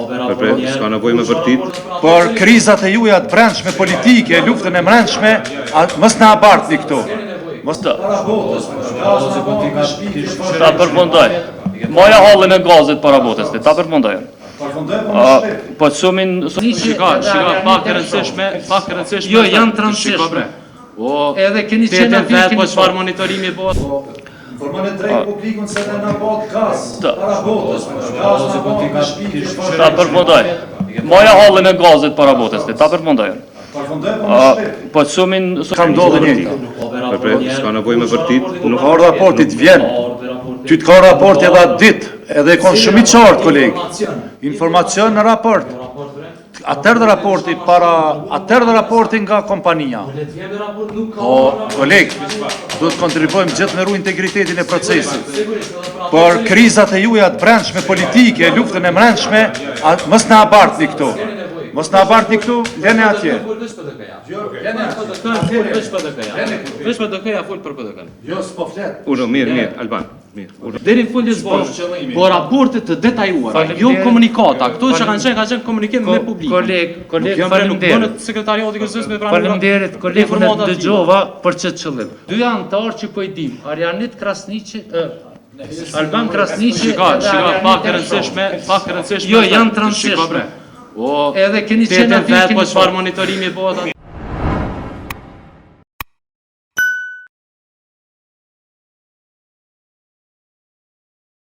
Për s'ka nevojë me vërtit. Por krizat e juaja të brendshme politike, luftën e brendshme, a- mos na bartni këtu. Mos të. Ta përfundoj. Maja hallin e gazit para botës, ti, ta përfundoj. A, Po sumin Shiko, shiko, pak e rëndësishme, pak e rëndësishme. Jo, është- janë të Shiko, rëndësishme. bre. O, Edhe keni ti qenë e aty, vet, keni po çfarë po. monitorimi bëhet? Informoni drejt publikun se ne na bëhet gaz para botës. Gaz na bëhet me shpifje. Ta përfundoj. Maja hallin e gazit para botës, ti, ta përfundoj. A, Po sumin Ka ndodhur njëjta. Për s'ka nevojë me vërtit. Nuk ka ardhur raporti të vjen. Ty të ka raporti edhe atë ditë, edhe e kon shumë i qartë koleg. Informacion në raport. Atëherë dhe raporti para, atëherë dhe raporti nga kompania. Po, koleg, duhet të kontribuojmë gjithë me ru integritetin e procesit. Por krizat e juaja të brendshme politike, luftën e brendshme, a- mos na bartni këtu. Mos na bartni këtu, lene atje. Veç PDK-ja. Veç PDK-ja. Veç PDK-ja fol për PDK-n. Jo, s'po flet. Uro, mirë, mirë, Alban. Mirë. Uro. Deri në fund s'bën. Po raporte të detajuara, jo komunikata. Këto që kanë qenë kanë qenë komunikim me publikun. Koleg, koleg, Nuk janë bre, nuk faleminderit. bënet sekretariati kërcës me pranu. Faleminderit, koleg, unë informata të tilla. dëgjova për çet qëllim. Dy anëtarë që po i dim, Arianit Krasniqi, ë, Alban Krasniqi Shiko, edhe shiko, Arianit pak e Ershov. rëndësishme, pak e rëndësishme. Jo, është- janë të Shiko, bre. rëndësishme. O, Edhe keni ti qenë e aty, vet, keni po po. çfarë monitorimi bëhet aty?